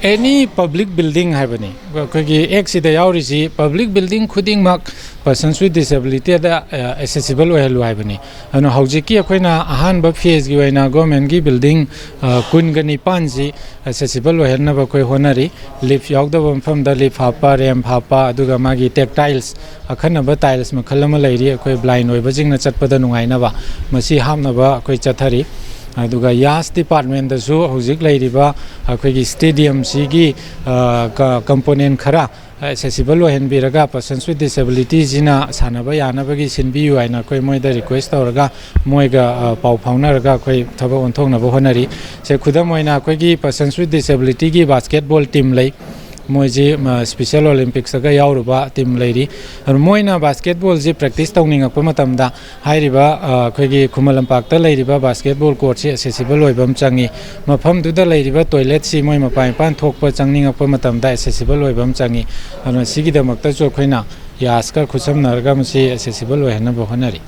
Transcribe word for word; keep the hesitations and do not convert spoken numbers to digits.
Any public building ꯍꯥꯏꯕꯅꯤ꯫ ꯑꯩꯈꯣꯏꯒꯤ ꯑꯦꯛꯁꯤꯗ ꯌꯥꯎꯔꯤꯁꯤ public building ꯈꯨꯗꯤꯡꯃꯛ persons with disabilityꯗ accessible ꯑꯣꯏꯍꯜꯂꯨ ꯍꯥꯏꯕꯅꯤ꯫ ꯑꯗꯨꯅ ꯍꯧꯖꯤꯛꯀꯤ ꯑꯩꯈꯣꯏꯅ ꯑꯍꯥꯟꯕ phaseꯀꯤ ꯑꯣꯏꯅ governmentꯀꯤ building ꯀꯨꯟꯒ ꯅꯤꯄꯥꯟꯁꯤ accessible ꯑꯣꯏꯍꯟꯅꯕ ꯑꯩꯈꯣꯏ ꯍꯣꯠꯅꯔꯤ꯫ Lift ꯌꯥꯎꯗꯕ ꯃꯐꯝꯗ lift ꯍꯥꯞꯄ, ramp ꯍꯥꯞꯄ, ꯑꯗꯨꯒ ꯃꯥꯒꯤ tactiles, ꯑꯈꯟꯅꯕ tiles ꯃꯈꯜ ꯑꯃ ꯂꯩꯔꯤ, ꯑꯩꯈꯣꯏ blind ꯑꯣꯏꯕꯁꯤꯡꯅ ꯆꯠꯄꯗ ꯅꯨꯡꯉꯥꯏꯅꯕ, ꯃꯁꯤ ꯍꯥꯞꯅꯕ ꯑꯩꯈꯣꯏ ꯆꯠꯊꯔꯤ꯫ ꯑꯗꯨꯒ ꯌꯥꯁ departmentꯗꯁꯨ ꯍꯧꯖꯤꯛ ꯂꯩꯔꯤꯕ ꯑꯩꯈꯣꯏꯒꯤ stadiumꯁꯤꯒꯤ component ꯈꯔ accessible ꯑꯣꯏꯍꯟꯕꯤꯔꯒ persons with disabilityꯁꯤꯅ ꯁꯥꯟꯅꯕ ꯌꯥꯅꯕꯒꯤ ꯁꯤꯟꯕꯤꯌꯨ ꯍꯥꯏꯅ ꯑꯩꯈꯣꯏ ꯃꯣꯏꯗ request ꯇꯧꯔꯒ ꯃꯣꯏꯒ ꯄꯥꯎ ꯐꯥꯎꯅꯔꯒ ꯑꯩꯈꯣꯏ ꯊꯕꯛ ꯑꯣꯟꯊꯣꯛꯅꯕ ꯍꯣꯠꯅꯔꯤ꯫ ꯁꯦ, ꯈꯨꯗꯝ ꯑꯣꯏꯅ ꯑꯩꯈꯣꯏꯒꯤ persons with disabilityꯒꯤ basketball team ꯂꯩ, ꯃꯣꯏꯁꯤ Special Olympicsꯇꯒ ꯌꯥꯎꯔꯨꯕ team ꯂꯩꯔꯤ꯫ ꯑꯗꯨ ꯃꯣꯏꯅ basketballꯁꯤ practice ꯇꯧꯅꯤꯡꯉꯛꯄ ꯃꯇꯝꯗ ꯍꯥꯏꯔꯤꯕ ꯑꯩꯈꯣꯏꯒꯤ ꯈꯨꯃꯟ ꯂꯝꯄꯥꯛꯇ ꯂꯩꯔꯤꯕ basketball courtꯁꯤ accessible ꯑꯣꯏꯕ ꯑꯃ ꯆꯪꯉꯤ꯫ ꯃꯐꯝꯗꯨꯗ ꯂꯩꯔꯤꯕ toiletꯁꯤ ꯃꯣꯏ ꯃꯄꯥꯟ ꯏꯄꯥꯟ ꯊꯣꯛꯄ ꯆꯪꯅꯤꯡꯉꯛꯄ ꯃꯇꯝꯗ accessible ꯑꯣꯏꯕ ꯑꯃ ꯆꯪꯉꯤ꯫ ꯑꯗꯨꯅ ꯁꯤꯒꯤꯗꯃꯛꯇꯁꯨ ꯑꯩꯈꯣꯏꯅ ꯌꯥꯁꯀ ꯈꯨꯠꯁꯝꯅꯔꯒ ꯃꯁꯤ accessible ꯑꯣꯏꯍꯟꯅꯕ ꯍꯣꯠꯅꯔꯤ꯫